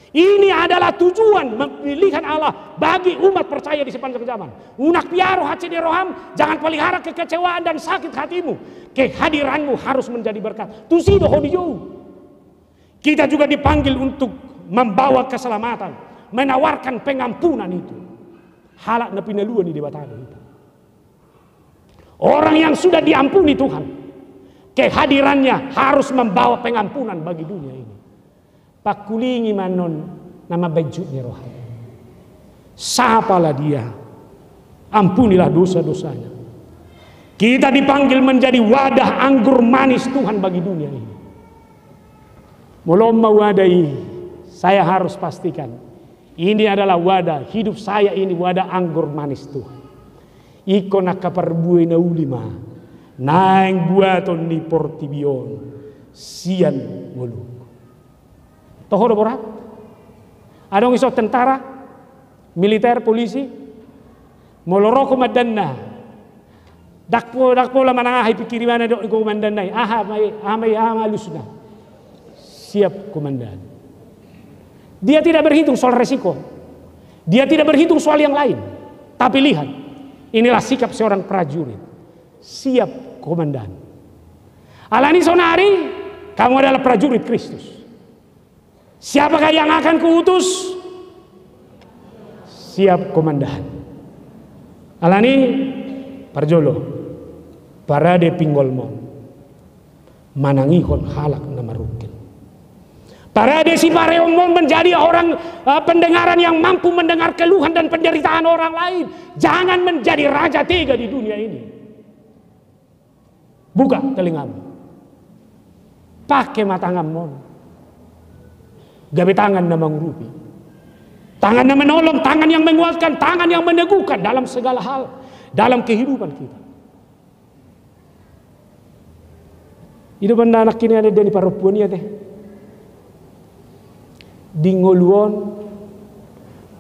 Ini adalah tujuan pemilihan Allah bagi umat percaya di sepanjang zaman. Unang piaro hansit ni roham, jangan pelihara kekecewaan dan sakit hatimu. Kehadiranmu harus menjadi berkat. Tusi do ho dijou. Kita juga dipanggil untuk membawa keselamatan, menawarkan pengampunan itu. Halak na pinaluan ni Debata do hita. Orang yang sudah diampuni Tuhan, kehadirannya harus membawa pengampunan bagi dunia ini. Pangkulingi ma annon na mambaen jut ni roha. Sapalah dia, ampunilah dosa-dosanya. Kita dipanggil menjadi wadah anggur manis Tuhan bagi dunia ini. Molo on ma wadah i, saya harus pastikan ini adalah wadah, hidup saya ini wadah anggur manis Tuhan. Ingkon angka parbue na uli ma naeng buaton ni portibi on sian ngolungku. Toho do borat? Adong ison tentara, militer, polisi, molo ro komandanna, ndang po-, ndang pola manang aha i pingkiranna, didok ni komandanna i, "Aha ma i, aha ma i, aha ma alusna?" "Siap, Komandan." Dia tidak berhitung soal resiko. Dia tidak berhitung soal yang lain. Tapi lihat, inilah sikap seorang prajurit. "Siap, Komandan." Alani sonari, kamu adalah prajurit Kristus. "Siapakah yang akan kuutus?" "Siap, Komandan." Alani, parjolo, parade pinggolmon manangihon halak na marungkil. Parade sipareonmon menjadi orang, eh, pendengaran yang mampu mendengar keluhan dan penderitaan orang lain. Jangan menjadi raja tega di dunia ini. Buka telingamu. Pake ma tanganmon. Gabe tangan na mangurupi. Tangan na menolong, tangan yang menguatkan, tangan yang meneguhkan dalam segala hal. Dalam kehidupan kita. I do umbahen na nangkin i ate, di parompuan i ate. Di ngolu on,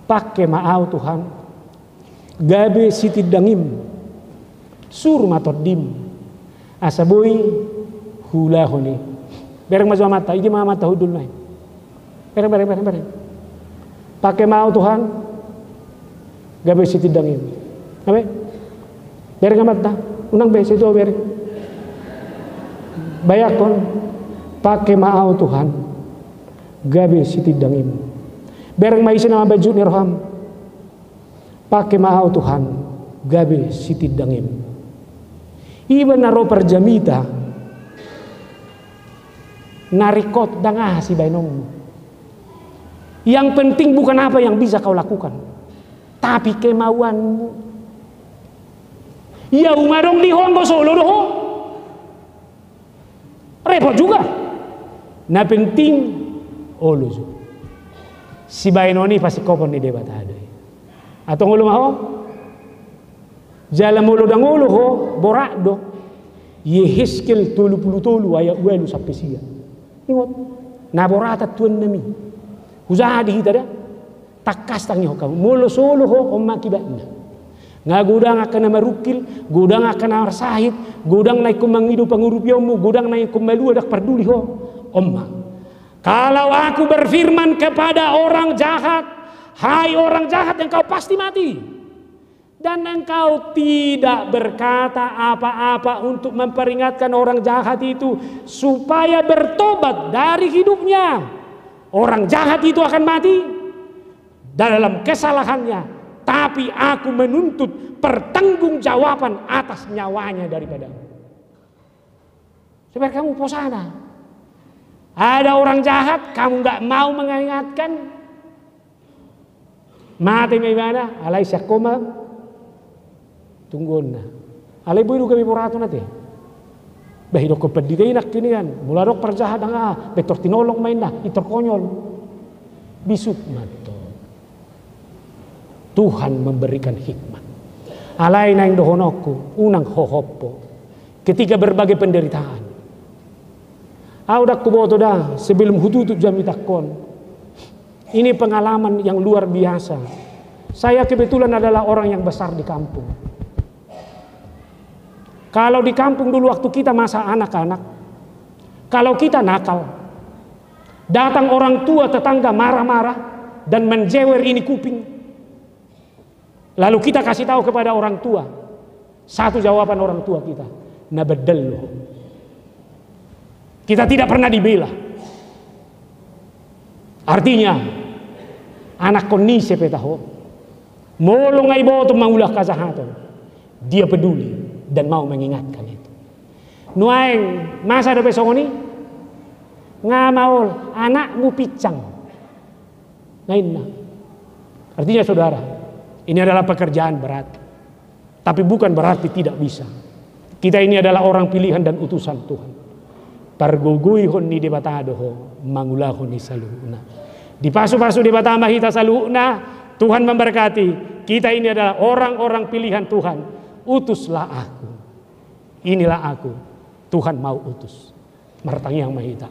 pake ma au Tuhan, gabe sitindangiM, suru ma TondiM, asa boi huulahon i. Bereng ma jo amanta, ija ma amanta hundul nai. Bereng, bereng, bereng, bereng. Pake ma au Tuhan, gabe sitindangiM. Gabe? Bereng amanta, unang be, sai tua bereng. Bayangkon, pake ma au Tuhan, gabe sitindangiM. Bereng ma ise na mambaen jut ni rohaM. Pake ma au Tuhan, gabe sitindangiM. Iba na ro parjamita, na ringkot ndang aha sibaenonmu. Yang penting bukan apa yang bisa kau lakukan, tapi kemauanmu. Ia uma adong di ho anggo solo do ho. Repot juga. Na penting olo jo. Sibaenon i pasingkophon ni Debata do i. Antong olo ma ho. Jala molo ndang olo ho, borat do. Yehezkiel tolu pulu tolu ayat ualu sampe sia. Ingot, na boratan tuan nami. Hujaha di hita da. Tangkas tangihon hamu. Molo solo ho, on ma akibatna. Nga godang angka na marungkil, godang angka na marsahit, godang na ingkon mangido pangurupionmu, godang na ingkon malua, ndang parduli ho. On ma. Kalau aku berfirman kepada orang jahat, "Hai orang jahat, engkau pasti mati." Dan engkau tidak berkata apa-apa untuk memperingatkan orang jahat itu supaya bertobat dari hidupnya. Orang jahat itu akan mati dalam kesalahannya, tapi aku menuntut pertanggungjawaban atas nyawanya daripadamu. Sebar kamu posana. Ada orang jahat, kamu nggak mau mengingatkan, mate ma ibana, alai sian ho ma tungguonna. Alai boi do gabe boratna ate. Bah, idokkon pandita i nangkiningan, molo adong parjahat, ah, pintor tinolong ma inna, pintor konyol. Bisuk ma antong. Tuhan memberikan hikmat. Alai naeng dohononku, unang ho hompo ketika berbagai penderitaan. Au ndang huboto da, sebelum hututup jamitangkon. Ini pengalaman yang luar biasa. Saya kebetulan adalah orang yang besar di kampung. Kalau di kampung dulu waktu kita masa anak-anak, kalau kita nakal, datang orang tua tetangga marah-marah dan menjewer ini kuping. Lalu kita kasih tahu kepada orang tua. Satu jawaban orang tua kita, na bandal do ho. Kita tidak pernah dibela. Artinya, anakkon ni ise pe taho, molo nga iboto mangula kejahatan, dia peduli dan mau mengingatkan itu. Nuaeng masa dope songon i, nga maol, anakmu pincang. Nga inna. Artinya, saudara, ini adalah pekerjaan berat. Tapi bukan berarti tidak bisa. Kita ini adalah orang pilihan dan utusan Tuhan. Pargogoihon ni Debata do ho mangulahon i saluhutna. Dipasupasu Debata ma hita saluhutna. Tuhan memberkati. Kita ini adalah orang-orang pilihan Tuhan. Utuslah aku. Inilah aku. Tuhan mau utus. Martangiang ma hita.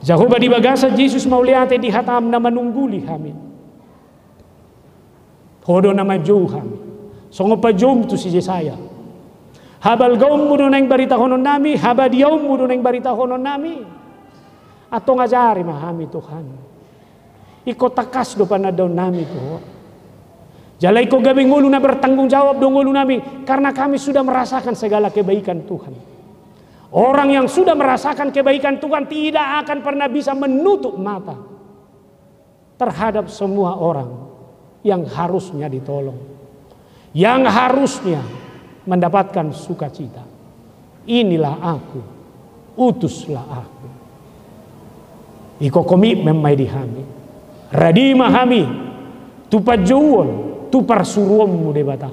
Jahowa, di bagasan Jesus mauliate di hataM na manungguli hami. Ho do na manjou hami. Songon panjouM tu si Jesaya. HabalgaonMu do naeng baritahononnami, habadiaonMu do naeng baritahononnami. Antong ajari ma hami, Tuhan. Ingkon tangkas do panandaonnami tu Ho. Jala ingkon gabe ngolu na bertanggung jawab do ngolunami, karena kami sudah merasakan segala kebaikan Tuhan. Orang yang sudah merasakan kebaikan Tuhan tidak akan pernah bisa menutup mata terhadap semua orang yang harusnya ditolong, yang harusnya mendapatkan sukacita. Inilah aku, utuslah aku. Ingkon komitmen ma i di hami. Radi ma hami tu panjouon, tu parsuruonMu Debata.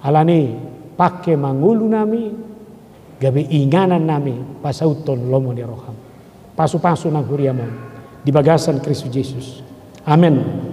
Alani, pangke ma ngolunami, gabe inganannami pasauthon lomo ni rohaM. Pasupasu nang huriaM on di bagasan Kristus Jesus. Amen.